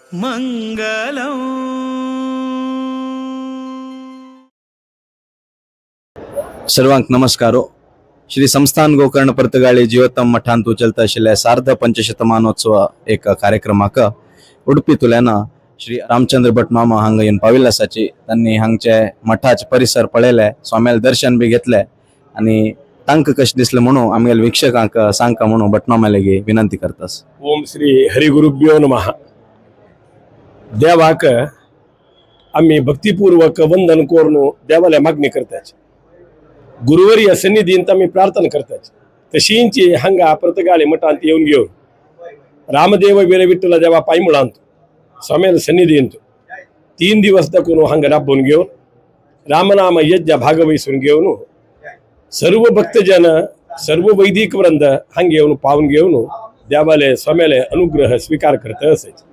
मंगलम. सर्वांक नमस्कारो. श्री संस्थान गोकर्ण पर्तगाळी जीवोत्तम मठांत उचलता आशिल्ल्या सार्ध पंचशतमानोत्सव एक कार्यक्रमाक उडपी तुल्यान श्री रामचंद्र भट मामा हांगा येवन पाविल्ले आसाची. तांणी हांगचे मठाचे परिसर पळयले, स्वाम्याले दर्शन बी घेतले आनी तांकां कशें दिसलें म्हणून आमगेले वीक्षकांक सांगका म्हणून भट मामा लागीं विनंती करतास. ओम श्री हरिगुरुभ्यो नमः. देवाक आमी भक्तिपूर्वक वंदन करून देवाले मागणी करतात. गुरुवर्य सन्निधींत आमी प्रार्थना करतात. तशींची हांगा पर्तगाळी मठांत येवन घेवन रामदेव वीरविठ्ठल देवा पायमुळांत स्वाम्याल सन्निधींत 3 दिवस दाखवून हांगा राबोवन घेवन रामनाम यज्ञ भागवहिसून घेवन सर्व भक्तजन सर्व वैदिक वृंद हांगा येवन पावन घेवन देवाले स्वाम्याले अनुग्रह स्वीकार करत असायचे.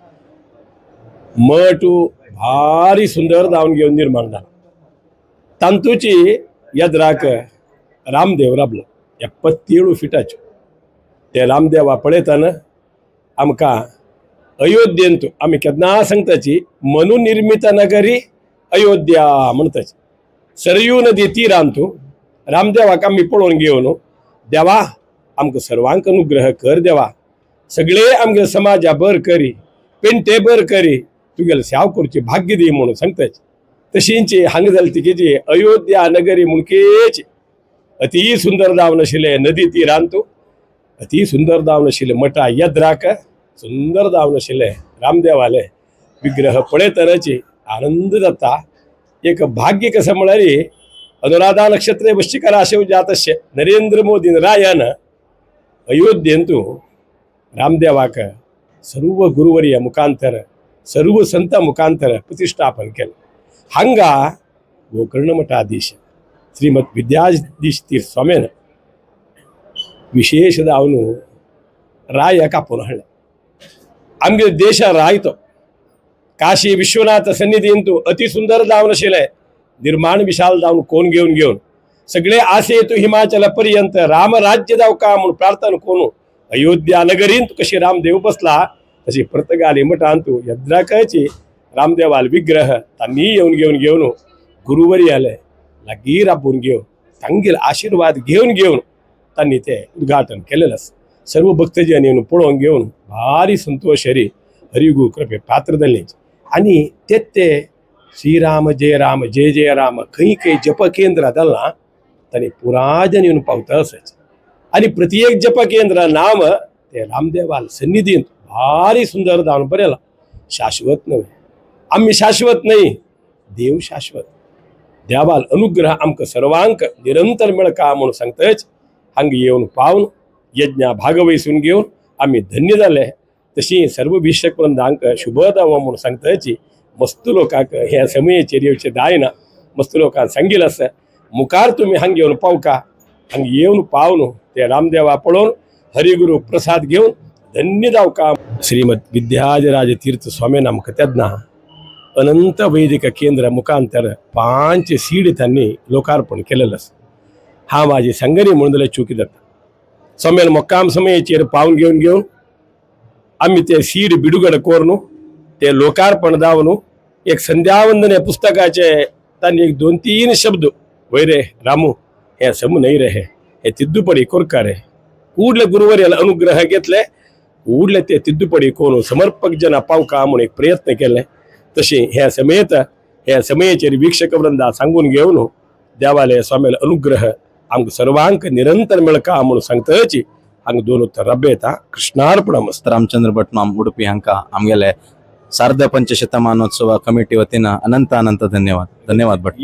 मठ भारी सुंदर धावन घेवन निर्माण झाला. तांतूची यद्राक रामदेव राबलो 77 फिटाच्यो. ते रामदेवा पळयतना आमकां अयोध्येंत आमी केन्ना सांगताची मनुनिर्मित नगरी अयोध्या म्हणटाची. सरयू नदी तीरांतू रामदेवाक आमी पळोवन घेवन देवा आमकां सर्वांक अनुग्रह कर देवा, सगळे आमगे समाजा बर करी, पेंटे बर करी, तुगेले सेवा करची भाग्य दी म्हणून सांगताची. तशींची हांगा जाली तिगेची अयोध्या नगरी म्हणकेच अति सुंदर जावन आशिल्ले नदी तीरांतू अति सुंदर जावन आशिल्ले मठा यद्राक सुंदर जावन आशिल्ले रामदेवाले विग्रह पळयतनाची आनंद जाता. एक भाग्य कसं म्हळ्यार अनुराधा नक्षत्रे वृश्चिक राशौ जातस्य नरेंद्र मोदीन रायान अयोध्येंतू रामदेवाक सर्व गुरुवर्य मुखांतर सर्व संत मुखांतर प्रतिष्ठापन केलें. हांगा गोकर्ण मठाधीश श्रीमद विद्याधीश तीर्थ स्वाम्यान विशेष जावन रायाक आपोवन हाडलें. आमगे देशा राय तो काशी विश्वनाथ सन्निधींतू अति सुंदर जावन आशिल्लें निर्माण विशाल जावन कोण घेवन घेवन सगळे आसे तू हिमाचल पर्यंत रामराज्य जावका म्हणून प्रार्थना कोण अयोध्या नगरींत कशी रामदेव बसला तशी पर्तगाली मठांतू यद्राकाची रामदेवाल विग्रह तांणी येवन घेवन घेवन गुरुवरी आले लागीं राबून घेवन तांगेले आशीर्वाद घेवन घेवन तांणी ते उद्घाटन केलेलें आसा. सर्व भक्तजन येवन पळोवन घेवन भारी संतोश हरी हरिगु कृपे पात्र जाल्ले. आनी ते ते श्रीराम जय राम जय जय राम खंय खंय जप केंद्र जालां तांणी पुराजन येवन पावता आसाचे. आनी प्रत्येक जप केंद्र नाम ते रामदेवाल सन्निधींत भारी सुंदर जावन बरयलां. शाश्वत न्हय, आमी शाश्वत न्हय, देव शाश्वत. देवाल अनुग्रह आमकां सर्वांक निरंतर मेळका म्हणून सांगतच हांगा येवन पावन यज्ञ भागवहिसून घेवन आमी धन्य जाले. तशी सर्व वीक्षक वृंदांक शुभ दावो म्हणून सांगतच मस्त लोकांक ह्या समयेचेर येवचें जायना. मस्त लोकांक सांगील आसा मुखार तुमी हांगा येवन पावका, हांगा येवन पावन ते रामदेवा पळोवन हरिगुरू प्रसाद घेवन धन्य जावका. श्रीमद विद्याधिराज तीर्थ स्वामी आमकां तेन्ना अनंत वैदिक केंद्र मुखांतर 5 सीड त्यांनी लोकार्पण केलेलं आसा. हा माझी संगनी म्हणून जाल्यार चुकी जाता. स्वाम्यान मुक्काम समयेचेर पावन घेवन घेवन आमी ते सीड बिडुगड करून ते लोकार्पण जावन एक संध्यावंदन ह्या पुस्तकाचे तांणी एक 2-3 शब्द वय रे रामू हे सम न्हय रे, हे तिद्दुपडी कोरका रे ಕೂಡಲೇ ಗುರುವರಿಯಲ್ಲ ಅನುಗ್ರಹ घेतले ಕೂಡಲೇ ते तिद्दुपडी करून समर्पक जना पावका म्हणून एक प्रयत्न केले. तशी ह्या समेत ह्या समयेचेर वीक्षक वृंदा सांगून घेवन देवाले स्वाम्याले अनुग्रह आमकां सर्वांक निरंतर मेळका म्हणून सांगतच हांगा दोन उत्तर रब्बे येता. कृष्णार्पणमस्तु. रामचंद्र भट माम उडपी हांका आमगेले सार्ध पंचशतमानोत्सव कमिटी वतीन अनंत अनंत धन्यवाद. धन्यवाद भट.